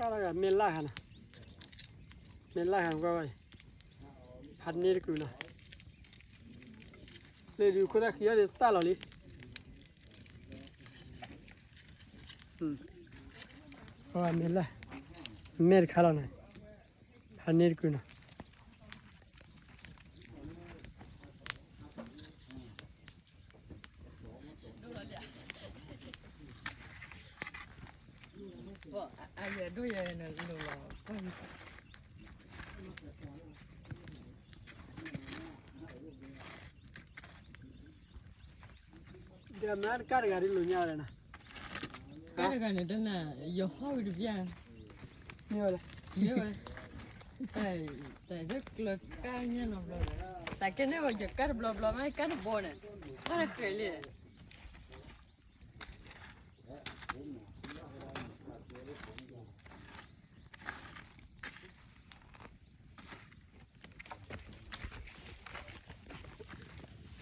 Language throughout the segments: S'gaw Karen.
ကၢ်လီၤဂၤ မဲာ်လၢ်ဟးနီၤ, မဲာ်လၢ်ဟးကွၢ်ဝဲအံၤ, ဟးန့ၢ်တကုာ်နီၤ, လၢဒုးခိၣ်သၣ်ဃံအီၤဒီးသၣ်လီၤလံ, မဲာ်လၢ်, မဲာ်တခါလီၤနီၤ, ဟးန့ၢ်တကုာ်နီၤ. ဒီးမ့ၢ်တကၢ်တဂၤဒ်လိာ်ညါဝဲလဲၣ်နီၤ, ကၢ်တဂၤန့ၣ် တနၤ ယဟီၣ်ဝံၤတဘျၣ်, မ့ၢ်ဝဲလဲၣ်, မ့ၢ်ဝဲ, တၢ်လၢကျၢၤကၢ်ညါနီတဘျီဒီး, တၢ်ကဲန့ၣ်ဝဲယကၢ်တဘျီဘျီ မ့ၢ်ကၢ်တဘီန့ၣ်, ကၢ်တကြဲးလံ.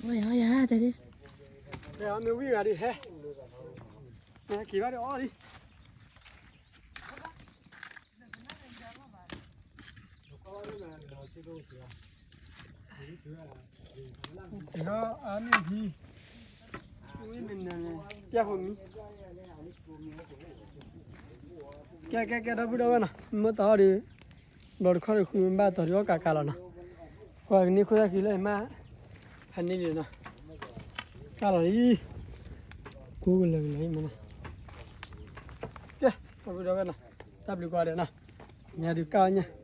ဝဲယၤတဒ်, မ့ၢ်ဝံၤဂၤဒ်ဟဲ, မ့ၢ်ဟဲက့ၤဘၣ်ဒီးအီၣ်လံ. တၢ်အါမ့ၢ်ထံ, ဝံၤမ့ၢ်နၤန့ၣ် ပျၢ်ဖိမံ, ကဲကဲကဲ ဒီပုၢ်ဒီဝဲၢ်နီၤ, မ့ၢ်တၢ်အီၣ်ဒီး ဘျီတခီၣ်ဒီးဃုမ့ၢ်ဘၣ်တီၤဒီးအီၣ်ကးကးလီၤနီၤ, ကွၢ်ကန့ၢ်ခိၣ်သၣ်ဃံလၢမ့ၢ်, ဟးန့ၢ်လံနီၤ, ကၢ်လီၤလံ, ကိးကလၢာ်ကလၢာ်အံၤမ့ၢ်နီၤ, ကဲ ဒီပုၢ်ဒီဝဲၢ်နီၤ, တၢ်ဘျုးကိးဂၤဒဲးနီၤ, ညါဒုးကၢ်အီၣ်ညါ